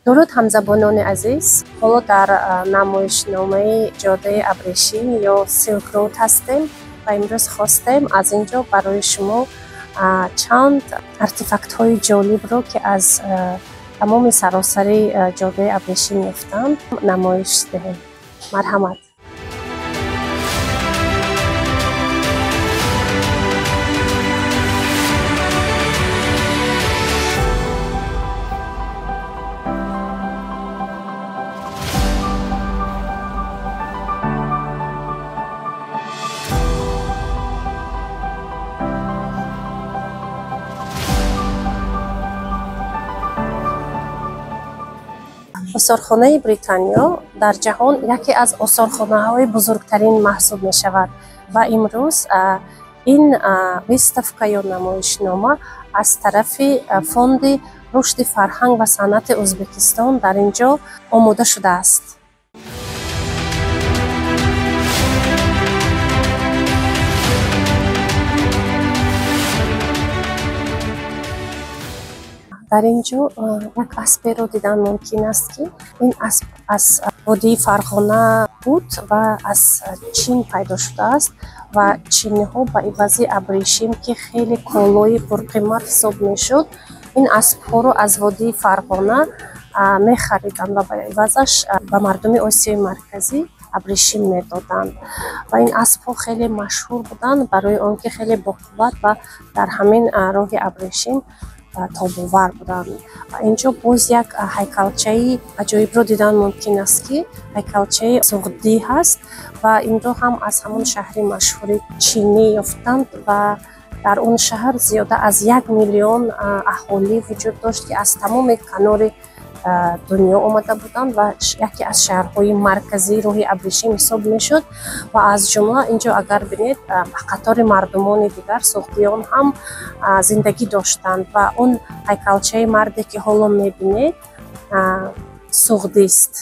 Дуруд, ҳамзабонони азиз! Ҳоло дар намоишномаи ҷодаи абрешим ё Silk Road ҳастем ва имрӯз хостем аз ин ҷо барои шумо чанд артефактҳои ҷолибро, ки аз тамоми саросари ҷодаи абрешим ёфтанд, намоиш диҳем. Марҳамат. Осорхонаи Бритониё дар ҷаҳон яке аз осорхонаҳои бузургтарин маҳсуб мешавад ва имрӯз ин выставка ё намоишнома аз тарафи Фонди рушди фарҳанг ва санъати Ӯзбекистон дар ин ҷо омода шудааст. Дар ин ҷо як асперо дидан мумкин аст, ки ин асп аз водии Фарғона буд ва аз Чин пайдо шудааст ва чиниҳо ба ивази абрешим, ки хеле колои пурқимат ҳисоб мешуд, ин аспҳоро аз водии Фарғона мехариданд ва ба ивазаш ба мардуми Осиёи Марказӣ абрешим медоданд. Ва ин аспҳо хеле машҳур буданд барои он ки хеле боқувват ва дар ҳамин роҳи абрешим тобовар буданд. Ва инҷо боз як ҳайкалчаи аҷоибро дидан мумкин аст, ки ҳайкалчаи суғдӣ ҳаст ва инро ҳам аз ҳамон шаҳри машҳури чинӣ ёфтанд ва дар он шаҳр зиёда аз 1 миллион аҳолӣ вуҷуд дошт, ки аз тамоми канори дунё омада буданд ва яке аз шаҳрҳои марказии роҳи абрешим ҳисоб мешуд. Ва аз ҷумла инҷо агар бинед, ба қатори мардумони дигар суғдиён ҳам зиндагӣ доштанд ва он ҳайкалчаи марде, ки ҳоло мебинед, суғдист.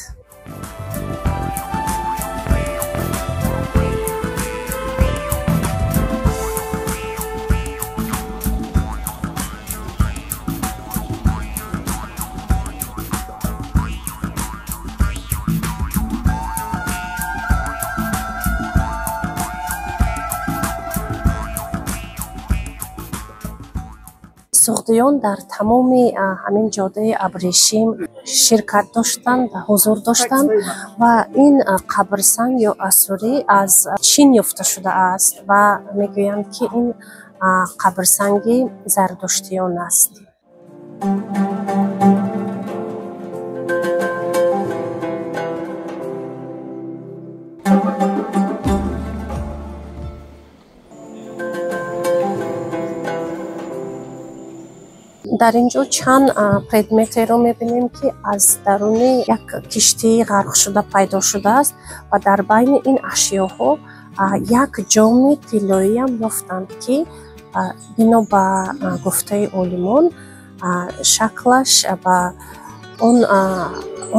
Суғдиён дар тамоми ҳамин ҷодаи абрешим ширкат доштанд ва ҳузур доштанд ва ин қабрсанг ё асурӣ аз Чин ёфта шудааст ва мегӯянд, ки ин қабрсанги зардуштиён аст. Дар ин ҷо чанд предметеро мебинем, ки аз даруни як киштии ғарқшуда пайдо шудааст ва дар байни ин ашёҳо як ҷоми тиллоиам ёфтанд, ки бино ба гуфтаи олимон, шаклаш ба он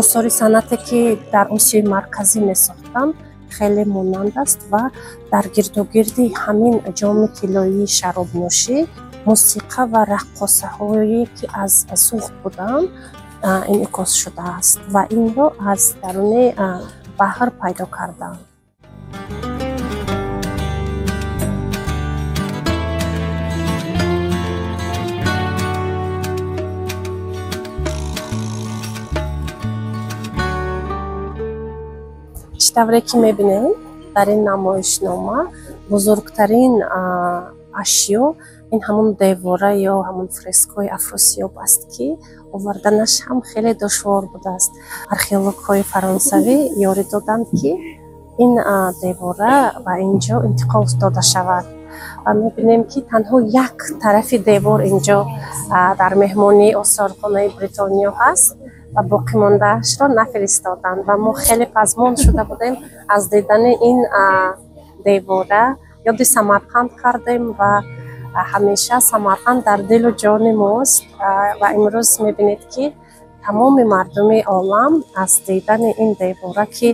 осори санъате, ки дар Осиёи Марказӣ месохтанд, хеле монанд аст ва дар гирдогирди ҳамин ҷоми тиллоии шаробнӯшӣ мусиқа ва раққосаҳое, ки аз Суғд буданд, инъикос шудааст ва инро аз даруни баҳр пайдо карданд. Чӣ тавре ки мебинем, дар ин намоишнома бузургтарин ашё ин ҳамон девора ё ҳамон фрескҳои Афросиёб аст, ки оварданаш ҳам хеле душвор будааст. Археологҳои фаронсавӣ ёрӣ доданд, ки ин девора ба ин ҷо интиқол дода шавад ва мебинем, ки танҳо як тарафи девор инҷо дар меҳмонии осорхонаи Бритониё ҳаст ва боқимондаашро нафиристоданд ва мо хеле пазмон шуда будем аз дидани ин девора. Ёди Самарқанд кардем ва ҳамеша Самарқанд дар дилу ҷони мост ва имрӯз мебинед, ки тамоми мардуми олам аз дидани ин девора, ки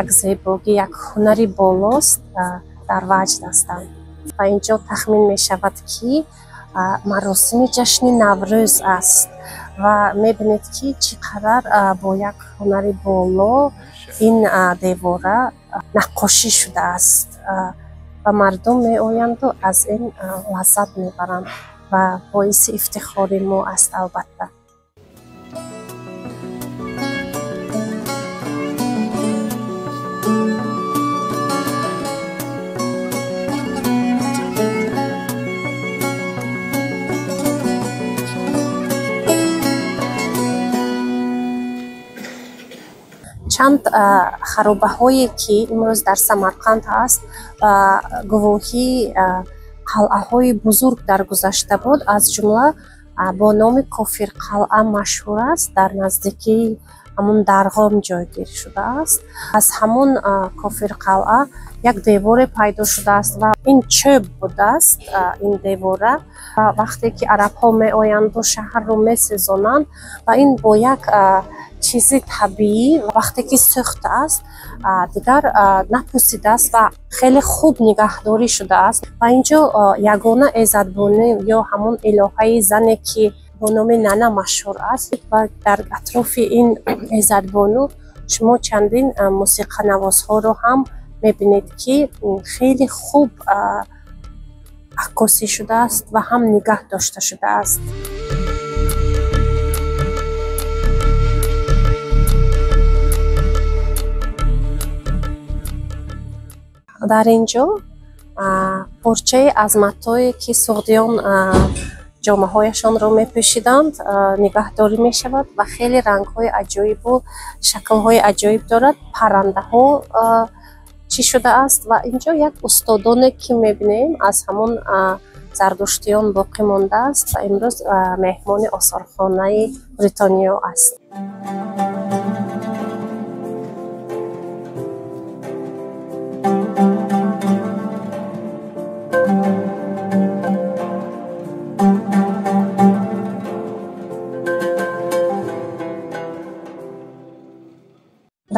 як зебогӣ, як ҳунари болост, дар ваҷд ҳастанд. Ва инҷо тахмин мешавад, ки маросими ҷашни Наврӯз аст. Ва мебинед, ки чӣ қадар бо як ҳунари боло ин девора наққошӣ шудааст ва мардум меоянду аз ин лаззат мебаранд ва боиси ифтихори мо аст, албатта. Чанд харобаҳое, ки имрӯз дар Самарқанд ҳаст, гувоҳии қалъаҳои бузург дар гузашта буд. Аз ҷумла бо номи Кофирқалъа машҳур аст, дар наздикии ҳамун Дарғом ҷойгир шудааст. Аз ҳамун Кофирқалъа як деворе пайдо шудааст ва ин чӯб будааст ин девора. Ва вақте ки арабҳо меоянду шаҳрро месӯзонанд ва ин бо як чизи табиӣ вақте ки сӯхтааст, дигар напусидааст ва хеле хуб нигаҳдорӣ шудааст. Ва инҷо ягона эзадбонӣ ё ҳамон илоҳаи зане, ки бо номи Нана машҳур аст, ва дар атрофи ин эзадбону шумо чандин мусиқанавозҳоро ҳам мебинед, ки хеле хуб аккосӣ шудааст ва ҳам нигаҳ дошта шудааст. Дар ин ҷо порчае аз матое, ки суғдиён ҷомаҳояшонро мепӯшиданд, нигаҳдорӣ мешавад ва хеле рангҳои аҷоибу шаклҳои аҷоиб дорад. Паррандаҳо чӣ шудааст ва инҷо як устодоне, ки мебинем, аз ҳамон зардуштиён боқӣ мондааст ва имрӯз меҳмони осорхонаи Бритониё аст.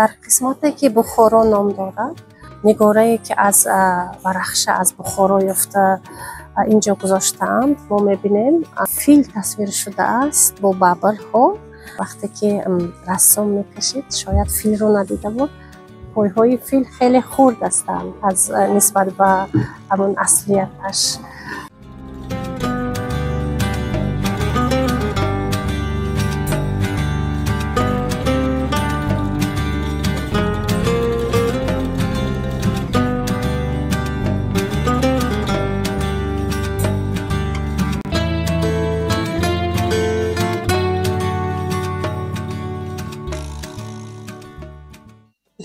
Дар қисмате, ки Бухоро ном дорад, нигорае, ки аз Варахша, аз Бухоро ёфта инҷо гузоштаанд, мо мебинем, фил тасвир шудааст бо бабрҳо. Вақте ки рассом мекашид, шояд филро надида буд. Пойҳои фил хеле хурд ҳастанд аз нисбат ба ҳамон аслияташ.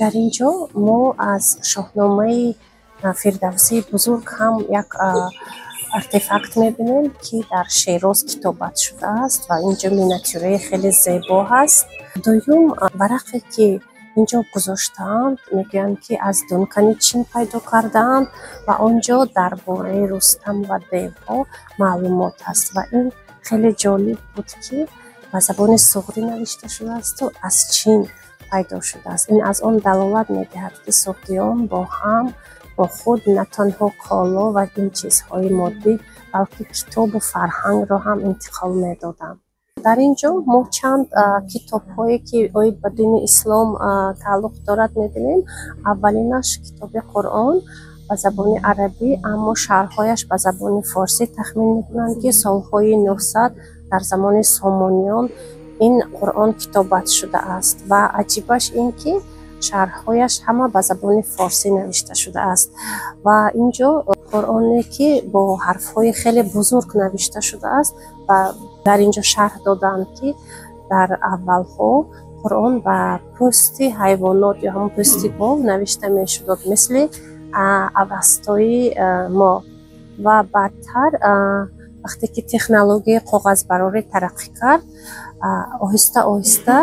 Дар ин ҷо мо аз Шоҳномаи Фирдавсии бузург ҳам як артефакт мебинем, ки дар Шероз китобат шудааст ва инҷо миниатюраи хеле зебо ҳаст. Дуюм варақе, ки инҷо гузоштаанд, мегӯянд, ки аз Дункани Чин пайдо кардаанд ва он ҷо дар бораи Рустам ва девҳо маълумот ҳаст. Ва ин хеле ҷолиб буд, ки ба забони суғдӣ навишта шудаасту аз Чин пайдо шудааст. Ин аз он далолат медиҳад, ки суғдиён бо ҳам бо худ на танҳо коло ва ин чизҳои моддӣ, балки китобу фарҳангро ҳам интиқол медоданд. Дар ин ҷо мо чанд китобҳое, ки оид ба дини ислом тааллуқ дорад, мебинем. Аввалинаш китоби Қуръон ба забони арабӣ, аммо шарҳҳояш ба забони форсӣ. Тахмин мекунанд, ки солҳои 900 дар замони Сомониён ин Қуръон китобат шудааст ва аҷибаш ин, ки шарҳҳояш ҳама ба забони форсӣ навишта шудааст. Ва инҷо Қуръоне, ки бо ҳарфҳои хеле бузург навишта шудааст ва дар инҷо шарҳ доданд, ки дар аввалҳо Қуръон ба пӯсти ҳайвонот ё ҳамон пӯсти гов навишта мешудод, мисли авастои мо. Ва баъдтар, вақте ки технологияи коғазбарорӣ тараққӣ кард, оҳиста оҳиста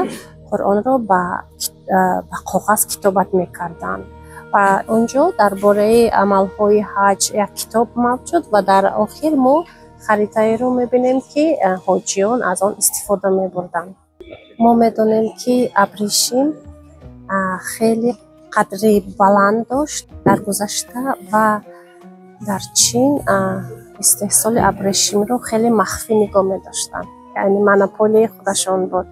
Қуръонро ба коғаз китобат мекарданд. Ва он ҷо дар бораи амалҳои ҳаҷ як китоб мавҷуд ва дар охир мо харитаеро мебинем, ки ҳоҷиён аз он истифода мебурданд. Мо медонем, ки абрешим хеле қадри баланд дошт дар гузашта ва дар Чин истеҳсоли абрешимро хеле махфӣ нигоҳ медоштанд. Яъне монополияи худашон буд.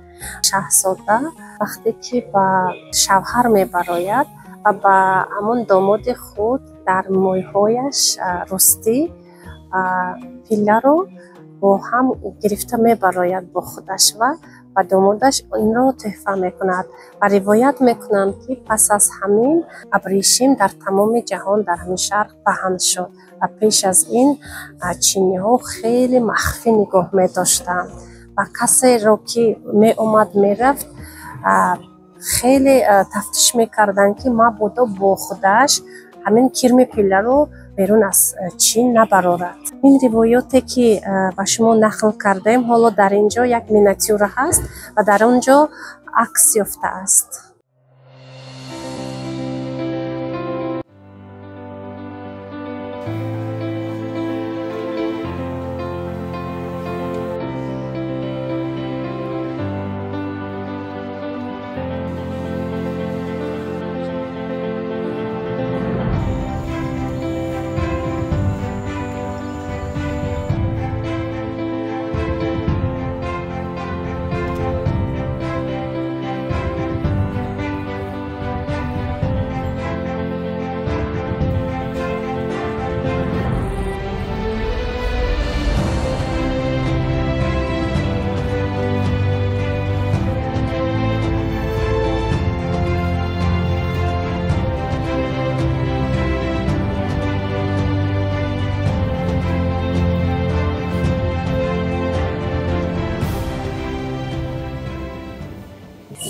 Шаҳзода вақте ки ба шавҳар мебарояд ва ба ҳамон домоди худ дар мӯйҳояш ростӣ пилларо бо ҳам гирифта мебарояд бо худаш ва ба домодаш инро тӯҳфа мекунад. Ва ривоят мекунанд, ки пас аз ҳамин абрешим дар тамоми ҷаҳон, дар ҳамин шарқ паҳн шуд. Ва пеш аз ин чиниҳо хеле махфӣ нигоҳ медоштанд ва касеро ки меомад мерафт, хеле тафтиш мекарданд, ки мабодо бо худаш ҳамин кирми пилларо берун аз Чин набарорад. Ин ривоёте ки ба шумо нақл кардем, ҳоло дар ин ҷо як миниатюра ҳаст ва дар он ҷо акс ёфтааст.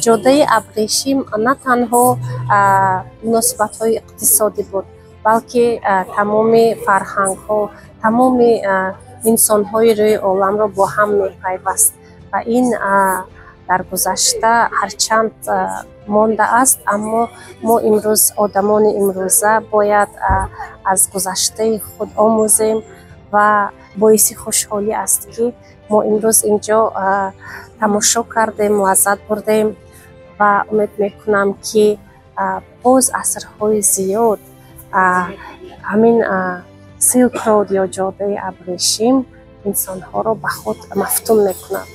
Ҷодаи абрешим на танҳо муносибатҳои иқтисодӣ буд, балки тамоми фарҳангҳо, тамоми инсонҳои рӯи оламро бо ҳам мепайваст. Ва ин дар гузашта ҳарчанд мондааст, аммо мо имрӯз, одамони имрӯза, бояд аз гузаштаи худ омӯзем ва боиси хушҳолӣ аст, ки мо имрӯз инҷо тамошо кардем, лаззат бурдем ва умед мекунам, ки боз асрҳои зиёд ҳамин Silk Road ё ҷодаи абрешим инсонҳоро ба худ мафтун мекунад.